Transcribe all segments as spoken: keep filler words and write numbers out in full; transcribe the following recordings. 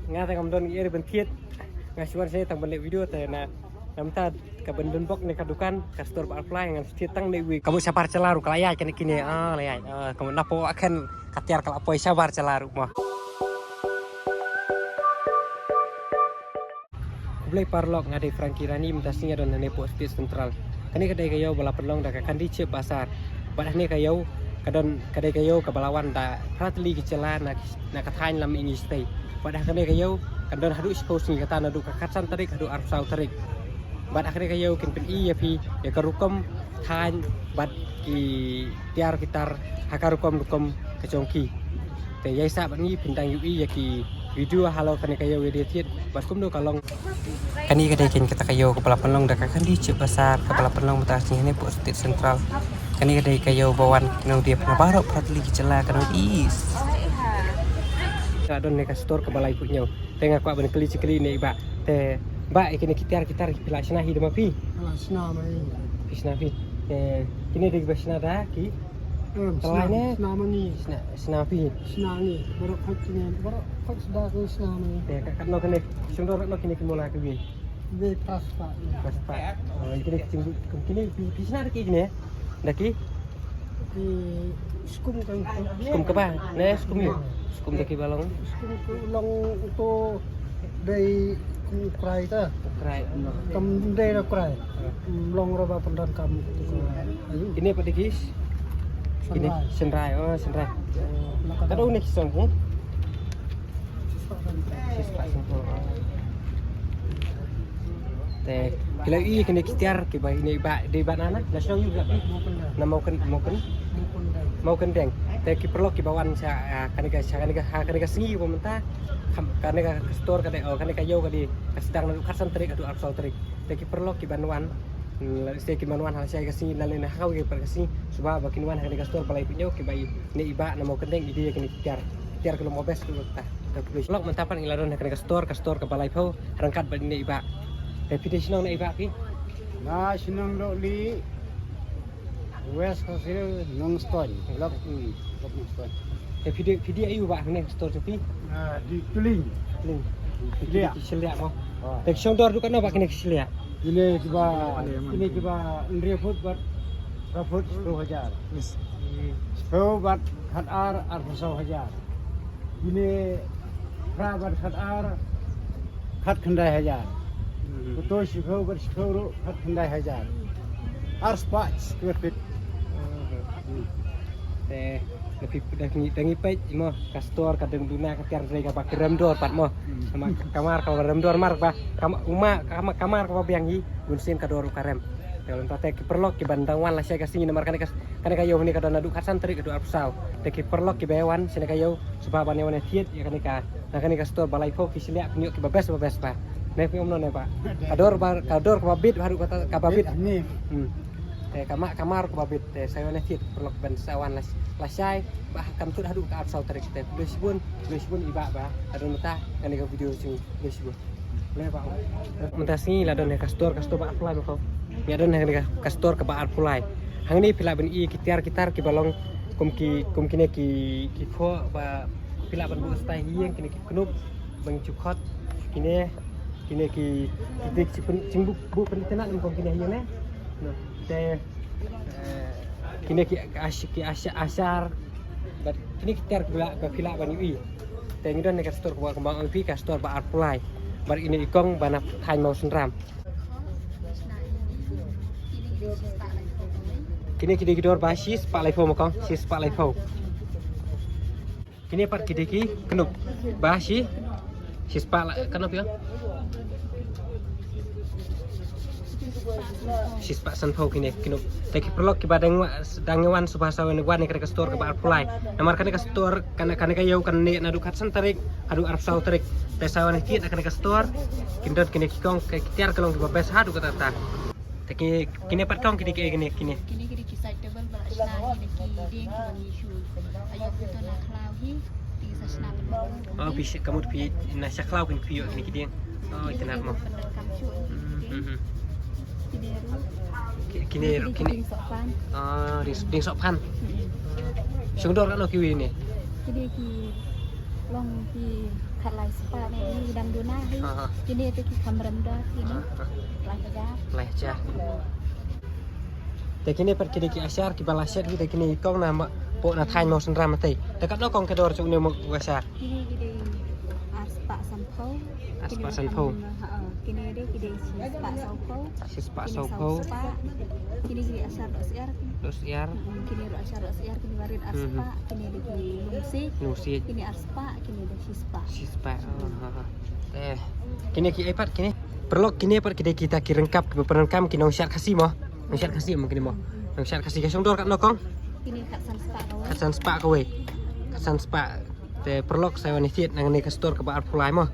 Nga te ngam don ïa ban thied. Nga shu wan shane tang ban leh video te na namta ka ban don bok ne ka dukan ka store ba ar ply ngan thied tang ne wi. Ka mut shabar jylla ruh ka la ïaid kane kine ah la ïaid. Ah, ka mut napoh akan ka tiar ka la poi shabar jylla ruh mo. Khublei paralok, nga dei Frankie Rani, mynta sngi nga don hangne poh State Central. Kane ka dei ka ïew ba la pynlong da ka Kandi Chip Bazaar. Bad hangne ka ïew ka don, ka dei ka ïew kaba la wan da phra tylli ki jylla na, na ka thaiñ Lam Ing State. Bad ha kane ka ïew kan don haduh shiphew sngi, kata naduh ka khatsan tarik haduh arphew saw tarik. Bad ha kane ka ïew kin pyni ïa phi ïa ka rukom thaiñ bad ki tiar ki tar ha ka rukom rukom ka jong ki. Te ïa sah bad ngi phin dang ïohi ïa ki video halor kane ka ïew ïa dei thied bad kumno ka long. Kane ka dei keiñ kata ka ïew kaba la pynlong da ka Kandi Chip Bazaar kaba la pynlong mynta ka sngi hangne poh State Central. Kane ka dei ka ïew ba wan ki nongdie na baroh phra tylli ki jylla ka North East. Ka don ne ka store kaba laiphew hynñiew. Te nga kwah ban kylli shi kylli ne i bah. Te bah, ïa kine ki tiar ki tar phi la shna hi da ma phi? La shna ma ngi. Phi shna phi. Te kine dei ba shna da ki? Em, shna, shna ma ngi. Shna, shna phi. Shna ngi. Baroh phi kine, baroh phi da ki shna ma ngi. Te ka, katno kine, shong dor katno kine ki mula ki wi? Wi phra spah. Phra spah. Oh, kine ki jingbu, kine phi, phi shna da ki kine? Da ki? Ki skum kan. Skum kaba? Ne skum ïa. Skum da ki ba long. Skum ka long uto dei u krai ta. Krai. Kam dei da krai. Long roba pyndonkam. Ayu. Kine pat da ki? Kine shynrai. Shynrai. Oh, shynrai. Ka dei ne ki song ki? Shispah san phew. Te ki la ïohi kine ki tiar kiba ine i bah, dei bah na na, na shnong ïa u bah. Na Mawkyn, Mawkyn, Mawkyndeng. Te ki paralok kiba wan sha, ah, kane ka, sha kane ka, ha kane ka sngi ba mynta. Kham, kane ka store ka dei, oh, kane ka ïew ka dei ka sdang naduh khatsan tarik haduh arphew saw tarik. Te ki paralok kiban wan, mm, lada sdei kin ban wan ha lashai ka sngi, lane ha kawei pat ka sngi, sngewbha ba kin wan ha kane ka store ba laiphew hynñiew kiba ine i bah na Mawkyndeng i die ïa kine ki tiar. Ki tiar ki long ba best ruh kata. Te paralok mynta pat ngi la don ha kane ka store, ka store kaba laiphew, ryngkat bad ine i bah. Te phi dei shnong na i bah phi? Nga shnong Dohli, West Khasi Hills, Nongstoiñ, Block, hmm, Block Nongstoiñ. Te phi dei, phi dei aïu bah hangne store jong phi? Ah, dei Tuling. Tuling. Phi dei ki shylliah mo. Ah. Te ki shong dor haduh katno bah kine ki shylliah? Kine kiba, kine kiba hynriew phut bad phra phut shiphew hajar. Shiphew bad khatar arphew saw hajar. Kine phra bad khatar khatkhyndai hajar. Hmm. Kato shiphew bad shiphew ruh khatkhyndai hajar. Ar spah square feet. Hmm. Te da phi, da ngi, da ngi peit mo ka store ka dang duna ka tiar hynrei kaba ki rem dor pat mo. Hmm. Kamar, kamar kaba rem dor mar ba kam-, uma, kam-, kamar kaba biang hi bunsien ka dor ka rem. Te lem te ki paralok kiban dang wan lashai ka sngi namar kane ka, kane ka ïew hangne ka don naduh khatsan tarik haduh arphew saw. Te ki paralok kiba wan shane ka ïew sngewbha ban ïa wan thied ïa kane ka, na kane ka store ba laiphew ki shylliah pynïoh kiba best ba best bah. Ne phi ong kumno ne bah? Ka dor ba, ka dor kaba bit haduh kata kaba bit. Hmm. Te kamar, kamar kaba bit te sa ïa wan thied paralok ban sa wan lash-, lashai bah kam tut haduh ka arphew saw tarik te. Khublei shibun, khublei shibun i bah bah. Haduh mynta kane ka video jong ngi, khublei shibun. Mynta sngi la don ha ka store, ka store ba arphew lai mo ko. Ngi la don ha ka store kaba arphew lai. Hangne phi lah ban ïohi ki tiar ki tar kiba long kum ki, kum kine ki, ki khoh ba phi lah ban buh stai hi ïeng, kine ki knup ba ngi ju khot, kine, kine ki, ki dik, ki pyn-, jingbuh, buh pynitynnad mo ko kine hi ïeng ne. Te, eh, kine ki ash-, ki ash-, ashar. Bad kine ki tiar kiba phi lah ban ïohi. Te ngi don ha ka store kaba, kaba ong phi ka store ba arphew lai. Bad ine i kong ba na thaiñ Mawsynram. Kine ki dei ki dor ba shispah laiphew mo kong, shispah laiphew. Kine pat ki dei ki knup ba shi, shispah la, knup ïa. Shispah sanphew kine ki knup. Te ki paralok kiba dang wa-, dang wan sngewbha sa wan ïa kane ka store kaba arphew lai. Namar kane ka store, kane, kane ka ïew kan ne naduh khatsan tarik haduh arphew saw tarik. Te sa wan ïa kane ka store kin don kine ki kong, ki tiar ki long kiba best haduh katta katta. Te ki, kine pat kong kine ki, kine, kine. Kine ki dei ki side table ba la shna hi da ki dieng kiba ngi shu ïoh pynto na khlaw hi. Te ki sa shna pynban. Oh, phi shu, ka mut phi na sha khlaw kin phi ïoh kine ki dieng. Oh, itynnad mo. Pyndonkam shuh kine ki dieng. Hmm, hmm, hmm. Kine ruh. Ki, kine ruh, kine. Dieng sohphan. Ah, dieng, dieng sohphan. Hmm. Shong dor katno kiwei ne? Kine ki long ki Khatlai spah ne, ini dang duna hi. Ha, ha. Kine te ki kham rem da kine. Ha, ha. Lai hajar. Lai hajar. Te kine pat ki dei ki ashar kiba la shet hi, te kine i kong na ma, pok na thaiñ Mawsynram te. Te katno kong ka dor jong une u ashar? Kine ki dei ar spah sanphew. Ar spah sanphew. Kine, ha, kine dei ki dei shi spah sawphew. Shi spah sawphew. Kine saw spah. Kine ki dei ashar dohsyiar. Dohsyiar. Hmm, kine ruh ashar dohsyiar, kine barit ar spah, kine dei ki lungsiej. Lungsiej. Kine ar spah, kine dei shi spah. Shi spah. Oh, ha, ha. Eh, kine ki, eh, pat kine. Paralok, kine pat ki dei kita ki ryngkap kiba pyndonkam, ki nongshad Khasi mo. Nongshad Khasi mo kine mo. Nongshad Khasi, ka shong dor katno kong? Kine khatsan spah kawei. Khatsan spah kawei. Khatsan spah. Te paralok, sa wan ïa thied na kane ka store kaba arphew lai mo.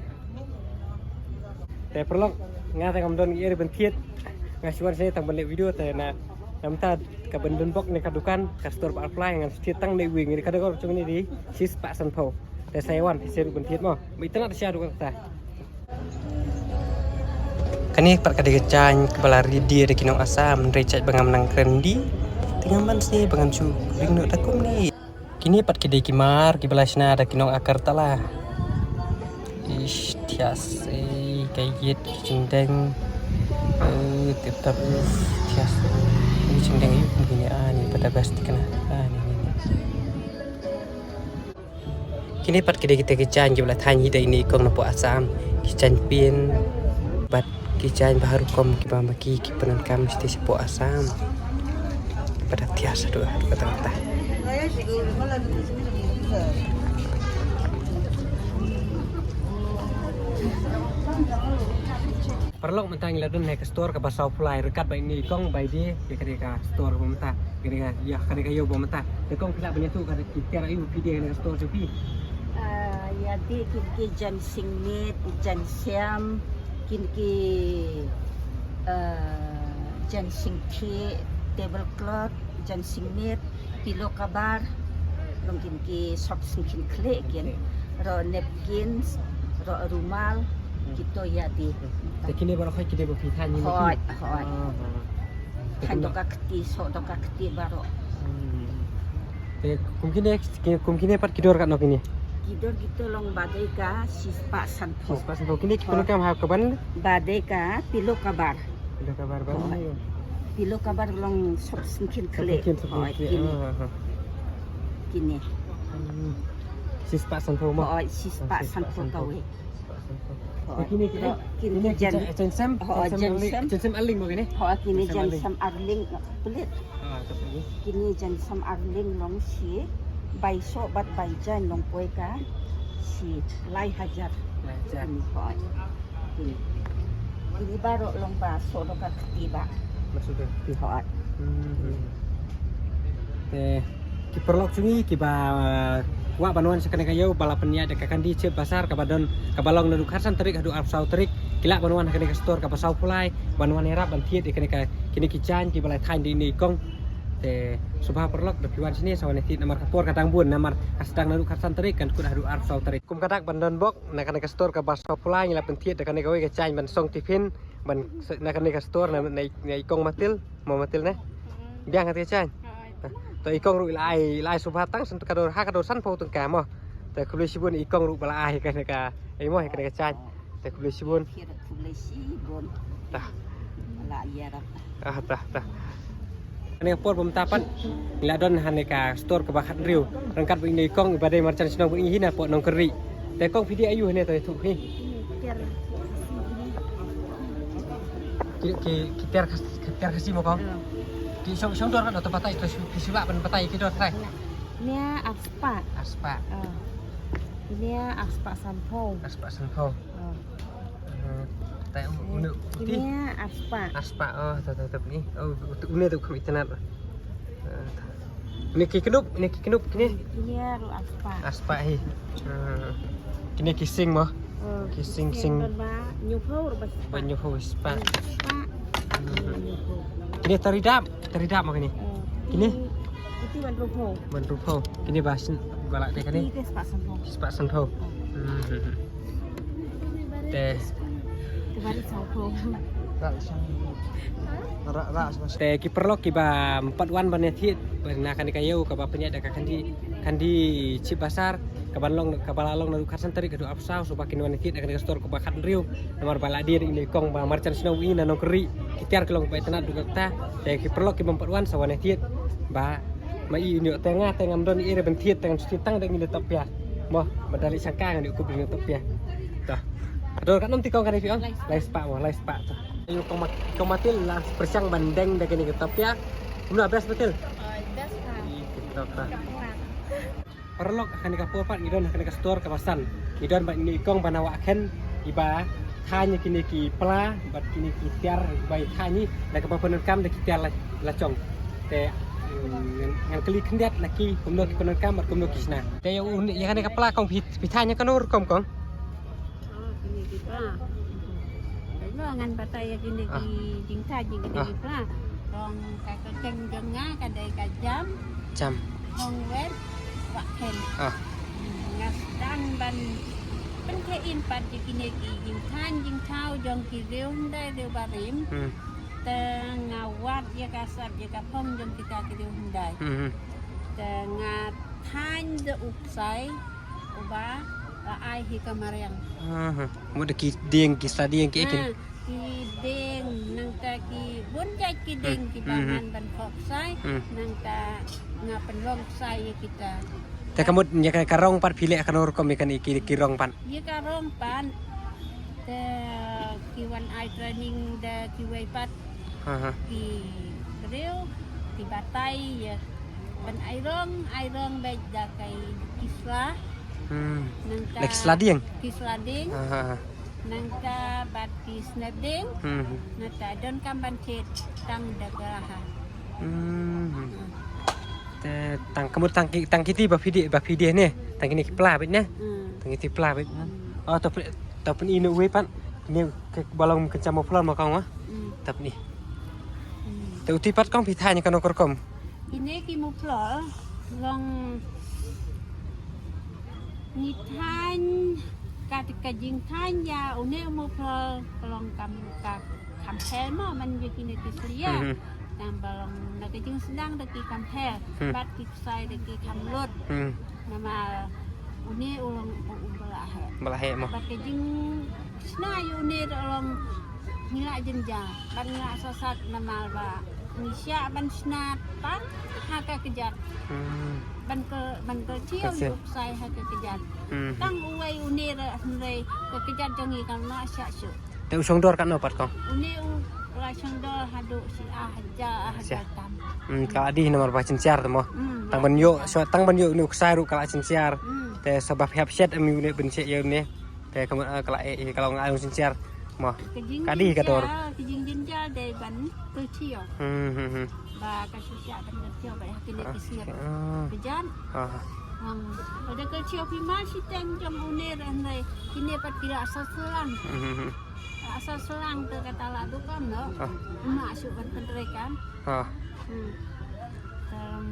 Te paralok, nga te ngam don ei ei ban thied. Nga shu wan shane tang ban leh video te na, namar kaba don bok ne ka dukan, ka store ba arphew lai, ngan thied tang ne wing ne ka dei kor chung ne dei shi spah sanphew. Te sa wan, te sa ruh ban thied mo. Ba itynnad te sha ruh kata. Kane pat ka dei ka jaiñ kaba la ready da ki nong Assam, hynrei jait ba ngam nang kren dei. Te ngam ban sngewbha ngam shu ring noh da kumne. Kine pat ki dei ki mar kiba la shna da ki nong Agartala. Ish, thiah, eh, ka ïit, ki jingdeng. Eh, tip top, uff, thiah. Ki jingdeng, eh, kum kine, ah, ni pat da best kane. Ah, ni, ni, ni. Kine pat ki dei kita ki jaiñ kiba la thaiñ hi da ine i kong napoh Assam. Ki jaiñ pin. Bad ki jaiñ baharukom kiba ma ki ki pyndonkam shatei shapoh Assam. Bad da thiah shaduh haduh katta katta. Paralok, mynta ngi la don ha ka store kaba sawphew lai, ryngkat bad ine i kong ba ïadei ïa kane ka store ba mynta, kane ka, ïa kane ka ïew ba mynta. Te kong, phi lah ban ïathuh, kane ki tiar aïu phi ïadei ha kane ka store jong phi? Ah, ïadei kine ki jaiñ singmiet, jaiñ siam, kine ki, ah, jaiñ singthiah, table cloth, jaiñ singmiet, pillow cover, long kine ki sop sngewkhih khlieh kin, roh napkins, roh rumal, kito ïadei. Te kine baroh hi ki dei ba phi thaiñ hi mo? Hooid, hooid. Ah, ah. Thaiñ dok ka kti, soh dok ka kti baroh. Hmm. Te kum kine, kum kine pat ki dor katno kine? Ki dor kito long ba dei ka shispah sanphew. Shispah sanphew. Kine ki pyndonkam ha kaban? Ba dei ka pillow cover. Pillow cover ba. Hooid. Pillow cover long sop sngewkhih khlieh. Sop sngewkhih khlieh. Hooid, kine. Ah, ah, ah. Kine. Hmm. Shispah sanphew mo? Hooid, shispah sanphew kawei. Hooid. Kine, kine, kine, kine ki jaiñ, jaiñ sem, hooid, jaiñ sem, jaiñ sem arling. Jaiñ sem arling mo kine? Hooid, kine jaiñ sem arling. Jaiñ sem arling, pelit. Ah, to pelit. Kine jaiñ sem arling long shi bai soh bad bai jaiñ long poi ka shi lai hajar. Lai hajar. Kine, hooid. Kine. Kine baroh long ba soh dok ka kti ba. Ba soh dok ka kti. Hooid. Hmm. Te ki paralok jong ngi kiba, uh, kwah ban wan sha kane ka ïew ba la pynïaid da ka Kandi Cheap Bazaar kaba don, kaba long naduh khatsan tarik haduh arphew saw tarik, ki lah ban wan ha kane ka store kaba sawphew lai ban wan ïarap ban thied ïa kane ka, kine ki jaiñ kiba la thaiñ da ine i kong. Te sngewbha paralok, da phi wan shane sa wan thied namar ka por ka dang bun, namar ka sdang naduh khatsan tarik kan kut haduh arphew saw tarik. Kum ka dak ban don bok na kane ka store kaba sawphew lai, ngi la pynthied da kane kawei ka jaiñ ban song tiffin, ban s-, na kane ka store na, na, na i kong Matil, mo Matil ne? Biang kata ka jaiñ. To i kong ruh i la ai, i la ai sngewbha tang san, ka dor, ha ka dor sanphew tyngka mo. Te khublei shibun i kong ruh ba la ai kane ka, ei mo, kane ka jaiñ. Te khublei shibun. Khublei shibun. Tah. La ïarap. Ah, tah, tah. Kane ka por ba mynta pat ngi la don ha kane ka store kaba khathynriew ryngkat bad ine i kong iba dei marjan shnong bad ngi hi napoh Nongkynrih. Te kong, phi die aïu hangne, to ïathuh phi. Ki, ki, ki tiar Khas-, ki tiar Khasi mo kong. Ki shong, shong dor katno, to batai, to shu, ki shu lah ban batai ki dor trai. Kine ar spah. Ar spah. Ah. Kine ar spah sanphew. Ar spah sanphew. Ah. Hmm. Te u-, une u ti? Kine ar spah. Ar spah, oh, to, to, to, ni. Oh, u-, une te u kham itynnad. Ah, to. Une ki kyndup, une ki kyndup, kine? Kine ruh ar spah. Ar spah hi. Hmm. Kine ki sing mo? Oh, ki sing, ki sing sing. Don ba hynñiewphew ruh ba spah. Ba hynñiewphew spah. Spah. Hmm. Hynñiewphew. Kine tari dap, tari dap mo kine? Oh. Kine? Kine, kine wan hynñiewphew. Wan hynñiewphew. Kine ba shin, ba la te kane? Kine spah sanphew. Spah sanphew. Hmm. Te. Te barit sanphew. Te ki paralok kiba ym pat wan ban ïathied na kane ka ïew kaba pynïaid da ka Kandi, Kandi Cheap Bazaar, Ka ban long, ka ba la long naduh khatsan tarik haduh arphew saw, shuwa ba kin wan thied ha kane ka store kaba khathynriew. Namar ba la dei ïa i kong ba marjan snow i na Nongkri. Ki tiar ki long ba itynnad haduh katta. Te ki paralok ki bym pat wan sa wan thied. Ba ma i ïoh te nga te ngam don ei ei ban thied te ngan shu thied tang da ngi da Topia. Mo, ba da leit shangka ngan ïoh kup da ngi da Topia. Te. Ka dor katno mynta kong kane phi ong? Lai spah mo, lai spah te. Ïoh kong ma, kong Matil la pyrshang ban deng da kane ka Topia. Kumno, best Matil? Best ka. Ih, TikTok ta. Paralok, ha kane ka por pat ngi don ha kane ka store kaba san. Ngi don bad ine i kong ba na wah khein, iba thaiñ ïa kine ki pla bad kine ki tiar, iba thaiñ ïa da kaba pyndonkam da ki tiar la, la jong. Te, mm, ngan, ngan kylli khyndiat na ki kumno ki pyndonkam bad kumno ki shna. Te ïa u, ïa kane ka pla kong phi, phi thaiñ ïa kano rukom kong? Oh, kine ki pla. Te lo ngan batai ïa kine ki jingthaiñ ïa kine ki pla. Kong ka kyrteng jong nga ka dei ka Jam. Jam. Kong Wet Wah Khein. Ah. Nga sdang ban pynkhie im pat ïa kine ki jingthaiñ jingthaw jong ki riew hyndai riew barim. Hmm. Te nga wad ïa ka sap ïa ka phong jong kita ki riew hyndai. Hmm. Te nga thaiñ da u ksai uba la ai hi ka mariang. Aha. Mut da ki dieng, ki sla dieng ki ekin. Ah, ki dieng, nangta ki bun jait ki dieng ki ba man ban khok ksai, nangta nga pynlong ksai ïa kita. Te ka mut ïa ka, ka rong pat phi leh kano rukom ïa kane ki, ki rong pat? Ïa ka rong pat, te ki wan ai training da kiwei pat. Aha. Ki briew, ki batai ïa. Ban ai rong, ai rong bad da kai ki sla. Hmm. Nangta da ki sla dieng? Ki sla dieng. Aha. Nangta bad ki snep dieng. Hmm. Nangta donkam ban thied tang da ka raha. Hmm. Hmm. Te tang ka mut tang ki, tang kiti ba phi die, ba phi die ne. Tang kine ki pla bad ne. Hmm. Tang kiti pla bad. Hmm. Oh, to pyn, to pyni ine uwei pat. Ne ka ba long kynja muffler mo kong mo. Hmm. To pyni. Hmm. Te uti pat kong phi thaiñ kano ka rukom? Ine ki muffler long ngi thaiñ ka, ka jingthaiñ ïa une u muffler ka long kam, ka kham heh mo man ïa kine ki slia. Hmm. Tang ba long na ka jingsdang da ki kham heh. Hmm. Bad ki ksai da ki kham lut. Hmm. Namar une u long u, uba la heh. Ba la heh mo. Bad ka jingshna ïa une ruh long ngi la jynjar bad ngi la sasat namar ba ngi shah ban shna tang ha ka kjat. Hmm. Ban ka, ban ka kjat ïa u ksai ha ka kjat. Hmm. Tang uwei une ruh hynrei ka kjat jong ngi kam la shah shuh. Te u shong dor katno pat kong? Une u la shong dor haduh shi ar hajar, ar hajar tam. Hmm, ka la dih namar ba jynjar te mo. Hmm, tang ban ïoh, so, tang ban ïoh une u ksai ruh ka la jynjar. Hmm. Te sa ba phi hap shet em une ban shet ïa une. Te ka mut, ah, ka la eh, ka la ong ai u jynjar mo. Ka dih ka dor. Ka jingjynjar dei ban kylli ïa. Hmm, hmm, hmm. Ba ka shisha ban kylli ïa ba ha kine ki snep. Ah. Kjat. Ah. Hmm. Ba da kylli ïa phi ma shiteng jong une ruh hynrei kine pat ki la sa slang. Hmm, hmm, hmm. Asal slang te kata la dukan no. Ah. Ma shu ban pyntrei kan. Ah. Hmm. Em,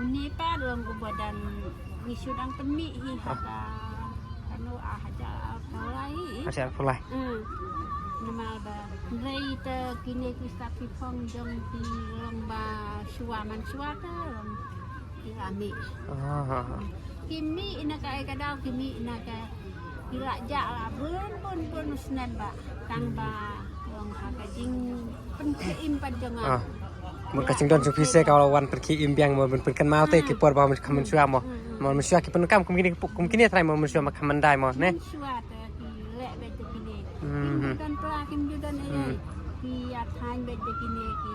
une pat long uba dang ngi shu dang pynmih hi ha ka, kano, ar hajar arphew lai hi. Ar hajar arphew lai. Hmm. Namar ba hynrei te kine ki stad ki phong jong ki long ba shuwa man shuwa te long Ki la mih. Ah, ah, ah. Ki mih na ka, eh, ka daw ki mih na ka. Ki la jah la bun bun bun u snem ba. Tang ba long ha ka jingpynkhie im pat jong nga. Ah. Mut ka jingdon jong phi se ka la wan pynkhie im biang mo, ban pynkynmaw te ki por ba man, ka mynshuwa mo. Hmm, hmm. Mo mynshuwa ki pyndonkam kum kine, kum kine trai mo mynshuwa ma ka myndai mo ne. Mynshuwa te ki leh beit da kine. Hmm. Kim ju don pla, kim ju don ei ei. Hmm. Ki ïa thaiñ beit da kine ki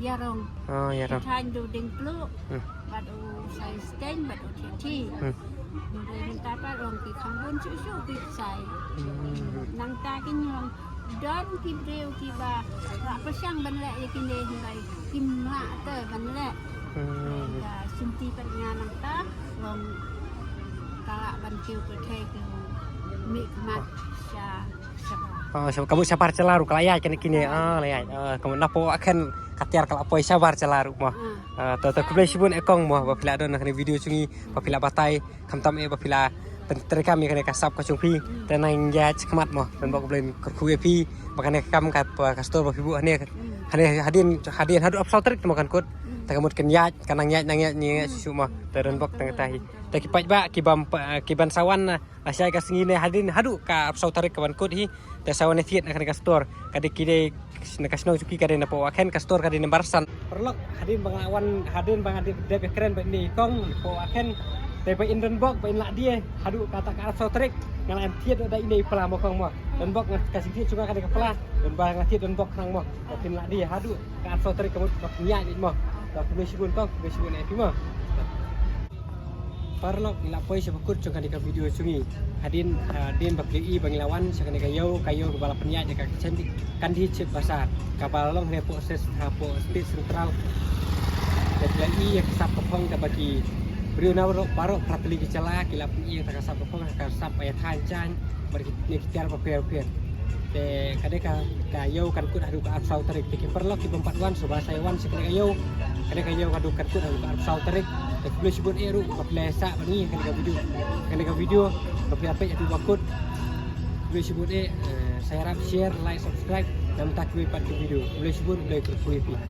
ïarong. Oh, ïarong. Ki thaiñ da u dieng pluh. Hmm. Bad u sai steng bad u thithi. Hmm. Hynrei mynta pat long ki kham bun shuh shuh ki sai. Hmm. Nangta ki long don ki briew kiba la pyrshang ban leh ïa kine hynrei kim lah te ban leh. Hmm. Ka shimti pat nga nangta long ka lah ban kiew pyrthei kiew mih khmat sha shabar. Oh, sha-, ka mut shabar jylla ruh ka la ïaid kane kine. Ah, la ïaid. Ah, ka mut napoh aken ka tiar ka la poi shabar jylla ruh mo. Ah. Ah, to, to khublei shibun e kong mo ba phi la don ha kane video jong ngi ba phi la batai khamtam eh ba phi la pyn-, treikam ïa kane ka sap ka jong phi. Hmm. Te nang ïaid shakhmat mo. Ngan bok khublei kyrkhu ïa phi ba kane ka kam ka, ka store ba phi buh hane. Hmm. Hane hadien, hadien haduh arphew saw tarik te mo kan kut. Hmm. Te ka mut kan ïaid, kan nang ïaid, nang ïaid, nang ïaid shuh mo. Te don bok tang kata hi. Te ki paidbah ki bam, ki ban sa wan na lashai ka sngi ne hadien haduh ka arphew saw tarik ka ban kut hi. Te sa wan thied na kane ka store. Ka dei ki dei na ka shnong jong ki ka dei na Pawakhen, ka store ka dei na Marsan. Paralok, hadien ba nga wan, hadien ba nga dep, dep ïakren bad ine i kong Pawakhen. Te ba in don bok, ba in lah die haduh kata ka arphew saw tarik. Nga lah thied da ine i pla mo kong mo. Don bok nga ka shu thied shuwa ka dei ka pla. Don ba nga thied don bok khnang mo. Ba phin lah die haduh ka arphew saw tarik ka mut ba phin ïaid mo. Ba phin shibun kong, phin shibun eh phi mo. Paralok, ngi la poi sha ba kut jong kane ka video jong ngi. Hadien, hadien ba phi ïohi ba ngi la wan sha kane ka ïew, ka ïew kaba la pynïaid da ka Kandi, Kandhi Chief Bazaar, kaba la long hapoh State, hapoh State Central. Te phi la ïohi ïa ka sap ka phong kaba ki briew na baroh, baroh phra tylli ki jylla ki la pynïaid ïa ka sap ka phong, ka sap ba ïa thaiñ jaiñ bad ki, ne ki tiar bapher bapher. Te ka dei ka, ka ïew kan kut haduh ka arphew saw tarik. Te ki paralok ki bym pat wan, sngewbha sa ïa wan sha kane ka ïew. Kane ka ïew ka dei kan kut haduh ka arphew saw tarik. Te khublei shibun eh ruh ba phi la sah bad ngi ha kane ka video. Kane ka video ba phi la peit haduh ba kut. Khublei shibun eh, eh, sa ïarap share, like, subscribe. Namar ta kiwei pat ki video. Khublei shibun, khublei kyrkhu ïa phi.